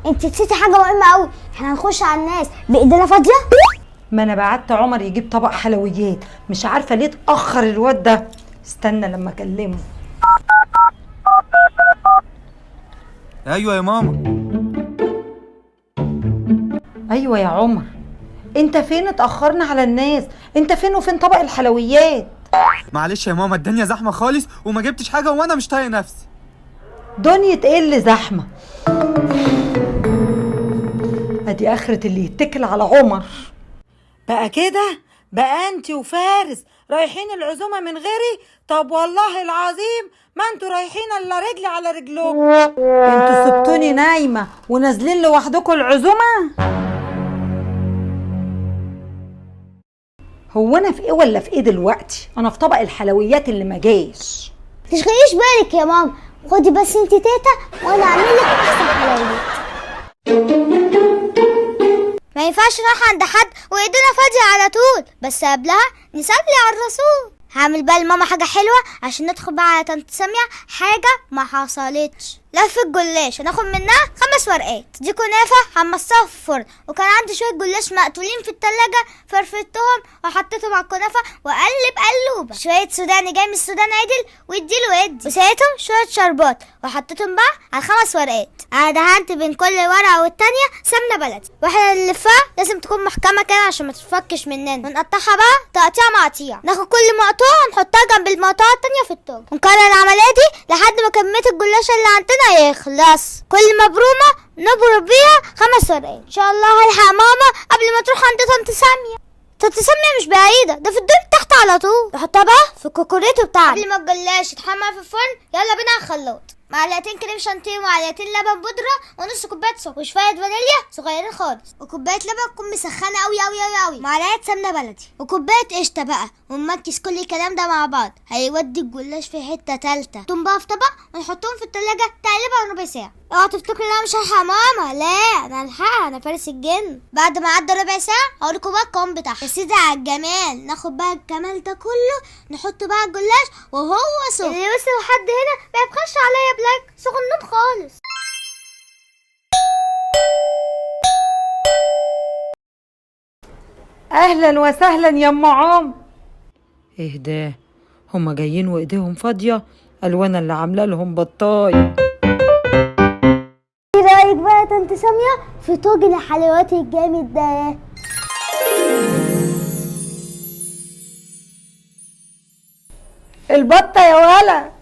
انت نسيتي حاجة مهمة قوي، احنا هنخش على الناس بايدينا فاضية. ما انا بعت عمر يجيب طبق حلويات، مش عارفه ليه اتاخر الواد ده. استنى لما اكلمه. ايوه يا ماما. ايوه يا عمر، انت فين؟ اتاخرنا على الناس. انت فين وفين طبق الحلويات؟ معلش يا ماما، الدنيا زحمة خالص وما جبتش حاجة وانا مش طايق نفسي. دنيا ايه اللي زحمة؟ ادي اخرة اللي يتكل على عمر. بقى كده بقى انت وفارس رايحين العزومة من غيري؟ طب والله العظيم ما انتوا رايحين الا رجلي على رجلكم. انتوا سبتوني نايمة ونازلين لوحدكم العزومة؟ هو انا في ايه ولا في ايه دلوقتي؟ انا في طبق الحلويات اللي ما جاش. تشغليش بالك يا ماما، خدي بس انت تيتا وانا اعمل لك احسن حلويات. ما ينفعش نروح عند حد وايدينا فاضية على طول، بس قبلها نصلي على الرسول. هعمل بقى لماما حاجة حلوة عشان ندخل بقى على طنط سامية حاجة ما حصلتش. لفة جلاش هناخد منها 5 ورقات، دي كنافة حمصتها في الفرن، وكان عندي شوية جلاش مقتولين في التلاجة فرفتهم وحطيتهم على الكنافة وقلب قلوبة. شوية سوداني جاي من السودان عدل واديله ادي، وسقيتهم شوية شربات وحطيتهم بقى على 5 ورقات. انا دهنت بين كل ورقة والتانية سمنة بلدي، واحنا نلفها لازم تكون محكمة كده عشان ما تتفكش مننا، ونقطعها بقى تقطيع مقاطيع. ناخد كل مقطوعة نحطها جنب المقطوعة التانية في الطاجن، ونكرر العملية دي لحد ما كمية الجلاشة اللي عندنا يخلص. كل مبرومة نبرم بيها 5 ورقات. ان شاء الله هلحق ماما قبل ما تروح عند طنط سامية. طنط سامية مش بعيدة، ده في الدور تحت على طول. نحطها بقى في الكوكوريتو بتاعنا قبل ما الجلاش يتحمر في الفرن. يلا بينا على الخلاط. معلقتين كريم شانتيه ومعلقتين لبن بودرة ونص كوباية سكر وشوية فانيليا صغيرين خالص، وكوباية لبن تكون مسخنة قوي قوي قوي قوي، معلقة سمنة بلدي، وكوباية قشطة بقى. ونمكس كل الكلام ده مع بعض، هيودي الجلاش في حتة تالتة. نحطهم بقى في طبق ونحطهم في التلاجة تقريبا ربع ساعة. اوعى تفتكروا ان انا مش هلحق ماما، لا انا هلحقها، انا فارس الجن. بعد ما عدى ربع ساعة هقولكوا بقى القوام بتاعها. يا سيدي على الجمال. ناخد بقى الجمال ده كله نحطه بقى على الجلاش وهو سخن. اللي وصل لحد هنا ما يبخلش عليا ب like صغنون خالص. اهلا وسهلا يا ام عمر. ايه ده؟ هما جايين وايديهم فاضية؟ الوانا اللي عامله لهم بطايه. ايه رايك بقى يا طنط سامية في طاجن الحلويات الجامد ده؟ البطة يا ولا.